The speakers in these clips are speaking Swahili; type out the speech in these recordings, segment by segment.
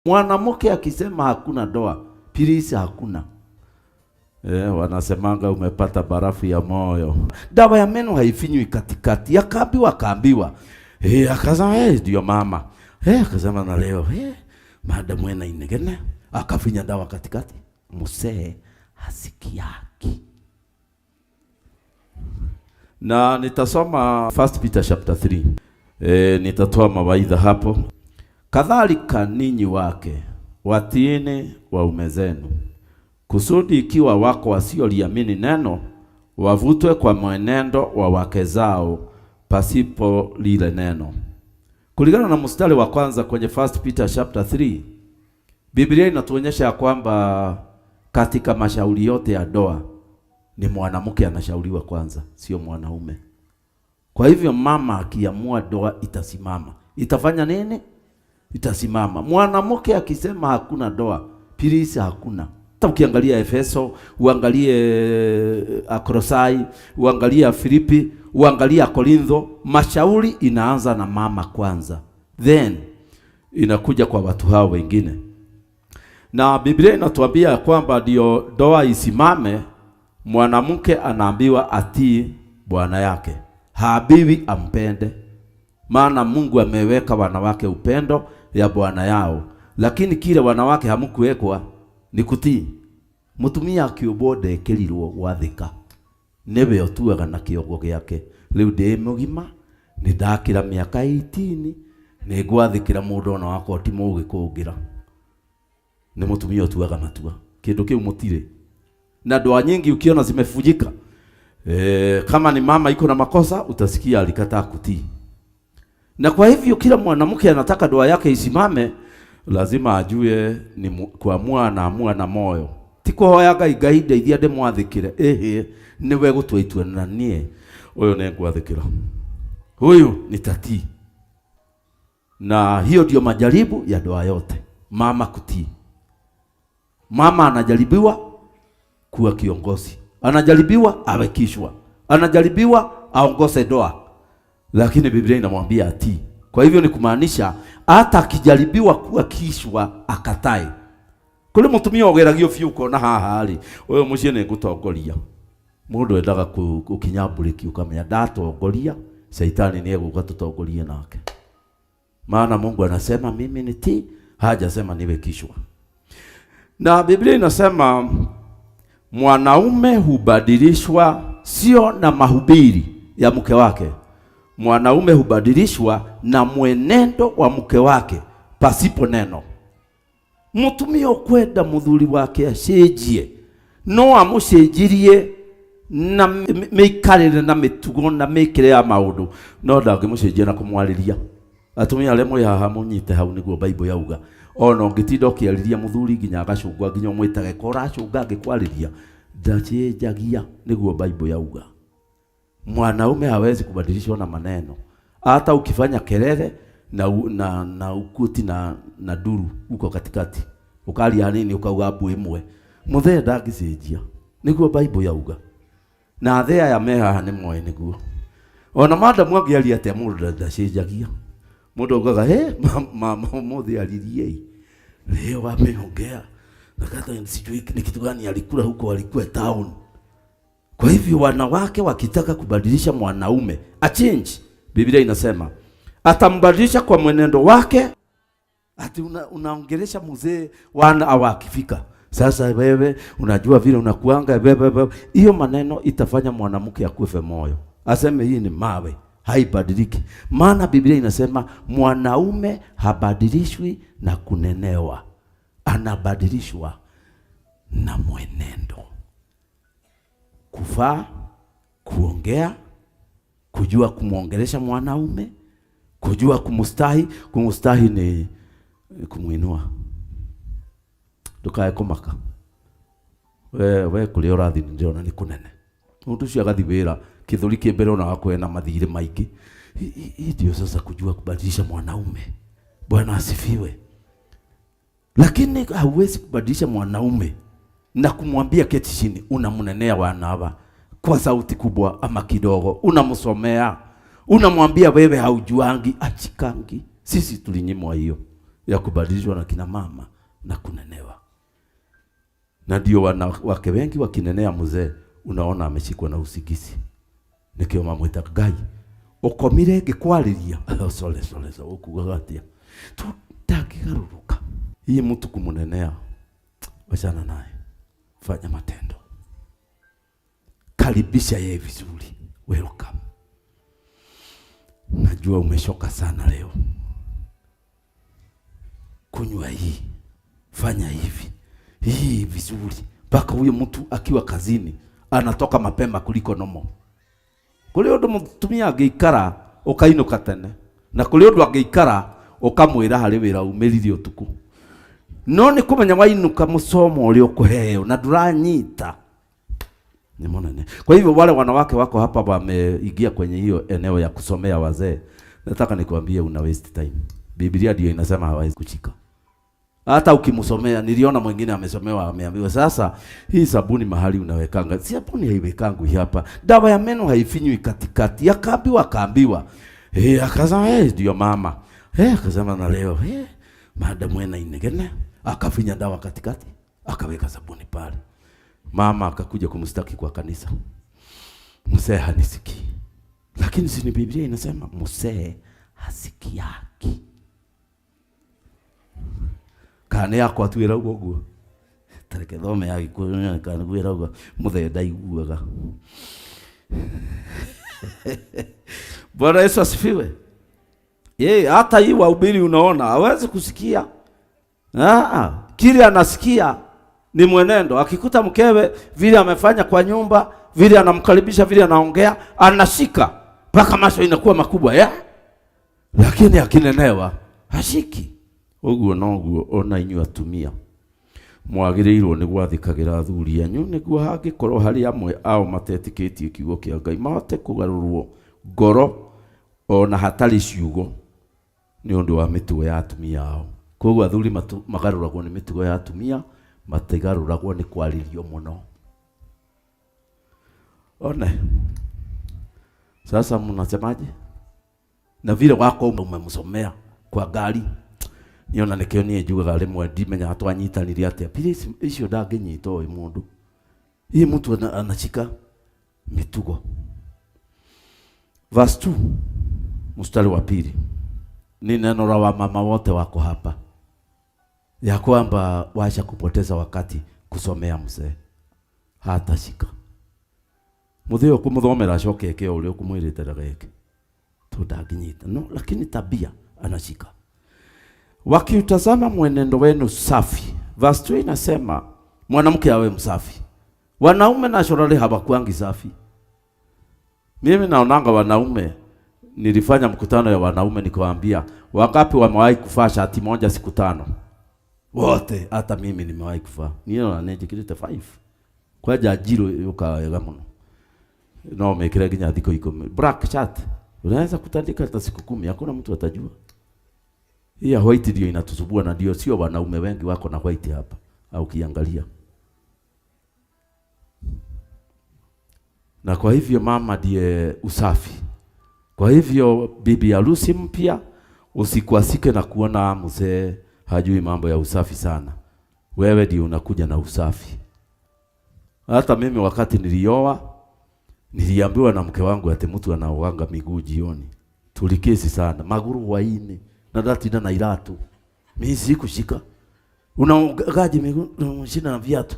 Mwanamke akisema hakuna ndoa, please hakuna. Wanasemanga umepata barafu ya moyo. Dawa ya meno haifinywi katikati. Akaambiwa akaambiwa. Akasema ndio mama. Akasema na leo madam ena inegene akafinya dawa katikati. Musee hasikiaki. Na nitasoma 1 Peter chapter 3. Nitatoa mawaidha hapo. Kadhalika ninyi wake watiini waume zenu, kusudi ikiwa wako wasioliamini neno wavutwe kwa mwenendo wa wake zao pasipo lile neno. Kulingana na mstari wa kwanza kwenye 1 Peter chapter 3, Biblia inatuonyesha ya kwamba katika mashauri yote ya ndoa ni mwanamke anashauriwa kwanza, sio mwanaume. Kwa hivyo mama akiamua ndoa itasimama. Itafanya nini? Itasimama. Mwanamke akisema hakuna ndoa, please hakuna. Hata ukiangalia Efeso, uangalie Kolosai, uangalie Filipi, uangalie Korintho, mashauri inaanza na mama kwanza, then inakuja kwa watu hao wengine. Na Biblia inatuambia kwamba ndio ndoa isimame, mwanamke anaambiwa atii bwana yake, haambiwi ampende, maana Mungu ameweka wanawake upendo ya bwana yao, lakini kile wanawake hamukuwekwa ni kutii. Mutumia akiũmbwo ndekĩrirwo gwathĩka, nĩwe ũtuaga na kĩongo gĩake. Rĩu ndĩ mũgima, nĩ ndakĩra mĩaka 18, nĩ ngwathĩkĩra mũndũ ona wakwa ti mũgĩ kũngĩra. Nĩ mũtumia ũtuaga matua, kĩndũ kĩu mũtirĩ. Na ndoa nyingi ukiona zimefujika, kama ni mama iko na makosa, utasikia alikataa kutii. Na kwa hivyo kila mwanamke anataka ndoa yake isimame, lazima ajue ni kuamua anaamua na moyo. Ti kuhoya Ngai, Ngai ndeithia ndĩmwathĩkĩre. Ĩhĩ, nĩwe gũtua itua na niĩ ũyũ nĩngwathĩkĩra, huyu nitatii. Na hiyo ndio majaribu ya ndoa yote, mama kutii. Mama anajaribiwa kuwa kiongozi, anajaribiwa awe kichwa, anajaribiwa aongoze ndoa, lakini Biblia inamwambia atii. Kwa hivyo ni kumaanisha hata akijaribiwa kuwa kichwa akatae. Kuri mutumia ogeragio biũ ukona haha rĩ, ũyũ mũciĩ nĩ ngũtongoria. Mũndũ endaga gũkinya mburĩki ũkamenya ndatongoria, shaitani nĩ egũka tũtongorie nake. Maana Mungu anasema mimi ni tii, hajasema niwe kichwa. Na Biblia inasema mwanaume hubadilishwa sio na mahubiri ya mke wake. Mwanaume hubadilishwa na mwenendo wa mke wake pasipo neno. Mutumia ukwenda muthuri wake acenjie no amucenjirie na mĩikarĩre na mĩtugo na mĩkĩre ya maũndũ, no ndangĩmũcenjia na kũmwarĩria. Atumia arĩa mũrĩ haha mũnyite hau nĩguo Bible yauga. Ona ũngĩtinda ũkĩarĩria mũthuri nginya agacũngwa nginya ũmwĩtage ko ũracũnga angĩkwarĩria, ndacenjagia, nĩguo Bible yauga. Mwanaume hawezi kubadilishwa na maneno. Hata ukifanya kelele na ukuti na duru uko katikati, ukaria nini ukauga mbu ĩmwe, mũthee ndangĩcenjia, nĩguo Bible yauga. Na athee aya me haha nĩ moĩ nĩguo. Ona madamu angĩaria atĩa mũndũ ndacenjagia. Mũndũ augaga he mama ũmũthĩ aririe leo ameongea nakata sijui ni kitu gani alikula huko, alikuwa town. Kwa hivyo wanawake wakitaka kubadilisha mwanaume achange, Biblia inasema atambadilisha kwa mwenendo wake. Ati unaongelesha mzee wana awakifika sasa, wewe unajua vile unakuanga wewe. Hiyo maneno itafanya mwanamke akufe moyo, aseme hii ni mawe, haibadiliki. Maana Biblia inasema mwanaume habadilishwi na kunenewa, anabadilishwa na mwenendo, kuvaa, kuongea, kujua kumwongelesha mwanaume, kujua kumustahi. Kumustahi ni kumuinua. Ndukae kumaka we kuria urathi ndĩrona nĩ kũnene. Mũndũ ũcio agathi wĩra kĩthũri kĩ mbere ona wakorwo ena mathirĩ maingĩ. Hii ndio sasa kujua kubadilisha mwanaume. Bwana asifiwe. Lakini hauwezi kubadilisha mwanaume na kumwambia keti chini, unamnenea wana hawa kwa sauti kubwa ama kidogo, unamsomea, unamwambia wewe haujuangi, achikangi. Sisi tulinyimwa hiyo. ya kubadilishwa na kina mama na kunenewa. Na ndio wanawake wengi wakinenea mzee, unaona ameshikwa na usigisi. Nikio mamwita Ngai ukomire ngikwariria. Sole sole so ukugaga atia tu ndangĩgarũrũka. Hii mtu kumunenea, wachana naye, fanya matendo, karibisha yeye vizuri, welcome. Najua umeshoka sana leo, kunywa hii, fanya hivi hii vizuri, mpaka huyo mtu akiwa kazini anatoka mapema kuliko nomo. Kuri undu mutumia angiikara ukainuka tene, na kuri undu angiikara ukamwira hari wira umiririe utuku. No ni kumenya wainuka musomo uria ukuheo na nduranyita ni monene. Kwa hivyo wale wanawake wako hapa wameingia kwenye hiyo eneo ya kusomea wazee, nataka nikwambie una waste time. Biblia ndio inasema hawezi kuchika. Hata ukimsomea, niliona mwingine amesomewa, ameambiwa sasa hii sabuni mahali unawekanga, si sabuni haiwekangwi hapa, dawa ya meno haifinywi katikati. Akaambiwa, akaambiwa. Akasema ndio mama. Akasema na leo madam ena inegene, akafinya dawa katikati, akaweka sabuni pale. Mama akakuja kumstaki kwa kanisa. Mzee hanisikii. Lakini si ni Biblia inasema mzee hasikiaki. Kana yakwa twira uguo guo. Tareke thome ya Gikuyu kana gwira uguo muthee ndaiguaga. Bwana Yesu asifiwe. Yeye hata hii wahubiri unaona hawezi kusikia. Kile anasikia ni mwenendo. Akikuta mkewe vile amefanya kwa nyumba, vile anamkaribisha, vile anaongea, anashika mpaka macho inakuwa makubwa ya. Lakini akinenewa hashiki. Uguo noguo ona inyuĩ atumia mwagĩrĩirwo nĩ gwathĩkagĩra athuri anyu, nĩguo hangĩkorwo harĩ amwe ao matetĩkĩtie kiugo kĩa Ngai mahote kũgarũrwo ngoro ona hatarĩ ciugo nĩ ũndũ wa mĩtugo ya atumia ao. Koguo athuri magarũragwo nĩ mĩtugo ya atumia, matigarũragwo nĩ kwarĩrio mũno. One sasa mnasemaje? Na vile wako umemsomea kwa gari, niona nikio nie njugaga rimwe ndimenya twanyitanire atia. Pili icio ndangĩnyita ũyũ mũndũ. Hii mtu anashika mitugo. Verse 2, mstari wa pili. Ni neno la wamama wote wako hapa, ya kwamba wacha kupoteza wakati kusomea mzee. Hata shika. Muthee ukumuthomera acoke eke o uria ukumwirite ndageke. Tu ndangĩnyita. No, lakini tabia anashika. Wakiutazama mwenendo wenu safi. Verse 2 inasema mwanamke awe msafi. Wanaume naturally hawakuangi safi. Mimi naonanga wanaume, nilifanya mkutano ya wanaume nikawaambia wangapi wamewahi kuvaa shati moja siku 5? Wote, hata mimi nimewahi kuvaa. Niyo na nejikirite 5. Kwa jajiro yoka muno. No mekire nginya thikũ 10. Black shirt. Unaweza kutandika hata siku 10, hakuna mtu atajua. Hii ya white ndio inatusumbua, na ndio sio wanaume wengi wako na white hapa au kiangalia. Na kwa hivyo mama ndiye usafi. Kwa hivyo bibi harusi mpya usikwasike na kuona mzee hajui mambo ya usafi sana. Wewe ndio unakuja na usafi. Hata mimi wakati nilioa niliambiwa na mke wangu ati mtu anaoga miguu jioni. Tulikesi sana, maguru waine na ndatinda na iratu. Mimi sikushika. Unaogaje miguu unashinda na viatu?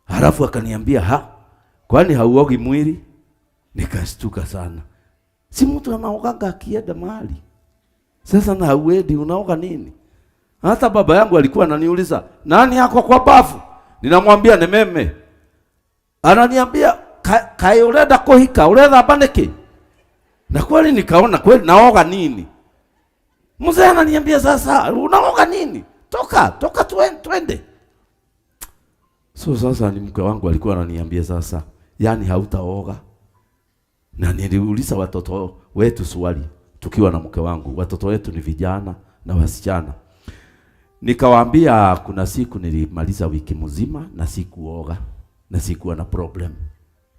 Halafu akaniambia, ha, kwani hauogi mwili? Nikastuka sana. Si mtu anaogaga akienda mahali. Sasa na hauendi unaoga nini? Hata baba yangu alikuwa ananiuliza, nani yako kwa bafu? Ninamwambia ni meme. Ananiambia, kae urenda kuhika, urethamba niki? Na kweli nikaona kweli naoga nini? Mzee ananiambia sasa unaoga nini? Toka, toka twende. So sasa ni mke wangu alikuwa ananiambia sasa, yani hautaoga. Na niliuliza watoto wetu swali tukiwa na mke wangu. Watoto wetu ni vijana na wasichana. Nikawaambia kuna siku nilimaliza wiki mzima na sikuoga na sikuwa na problem.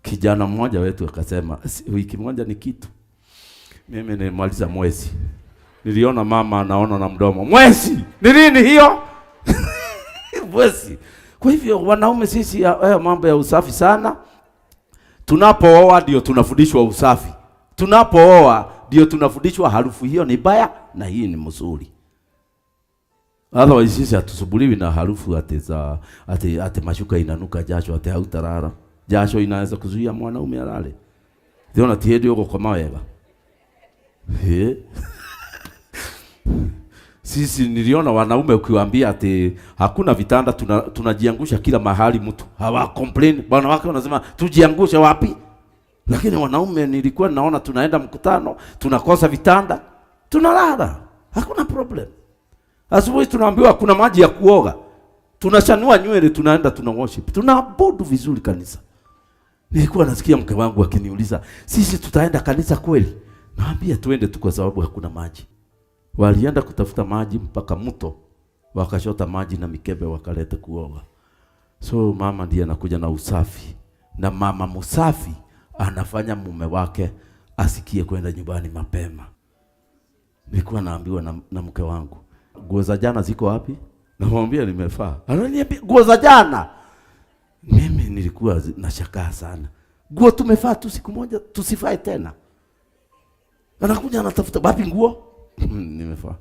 Kijana mmoja wetu akasema wiki moja ni kitu. Mimi nilimaliza mwezi. Niliona mama anaona na mdomo. Mwezi ni nini hiyo? Mwezi. Kwa hivyo wanaume sisi hayo mambo ya usafi sana. Tunapooa ndio tunafundishwa usafi. Tunapooa ndio tunafundishwa harufu hiyo ni baya na hii ni mzuri. Otherwise sisi hatusumbuliwi na harufu ati za ati mashuka inanuka jasho ati hautarara. Jasho inaweza kuzuia mwanaume alale. Thiona ti hindi ugukoma wega. Eh? Sisi niliona wanaume ukiwaambia ati hakuna vitanda, tunajiangusha kila mahali, mtu hawa complain. Bwana wake wanasema tujiangushe wapi? Lakini wanaume nilikuwa naona tunaenda mkutano, tunakosa vitanda, tunalala. Hakuna problem. Asubuhi tunaambiwa kuna maji ya kuoga. Tunachanua nywele, tunaenda tuna worship. Tunaabudu vizuri kanisa. Nilikuwa nasikia mke wangu akiniuliza, sisi tutaenda kanisa kweli? Naambia tuende tu kwa sababu hakuna maji. Walienda kutafuta maji mpaka mto, wakashota maji na mikebe wakaleta kuoga. So mama ndiye anakuja na usafi, na mama msafi anafanya mume wake asikie kwenda nyumbani mapema. Nilikuwa naambiwa na mke wangu, nguo za jana ziko wapi? Namwambia nimefaa. Ananiambia nguo za jana. Mimi nilikuwa nashangaa sana. Nguo tumefaa tu siku moja, tusifae tena. Anakuja anatafuta wapi nguo? Nimefaa.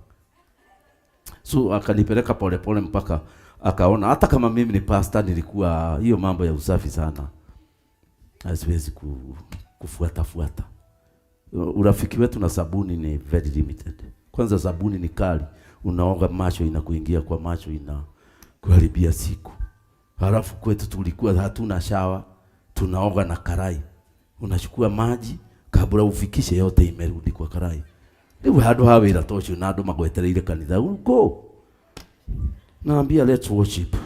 So akanipeleka polepole mpaka akaona hata kama mimi ni pastor, nilikuwa hiyo mambo ya usafi sana. Siwezi kufuata fuata. Urafiki wetu na sabuni ni very limited. Kwanza sabuni ni kali, unaoga macho inakuingia kwa macho inakuharibia siku. Halafu kwetu tulikuwa hatuna shawa, tunaoga na karai. Unachukua maji kabla ufikishe yote imerudi kwa karai. Riu handu ha wira ta ucio na andu magwetereire kanitha go. Naambia let's worship.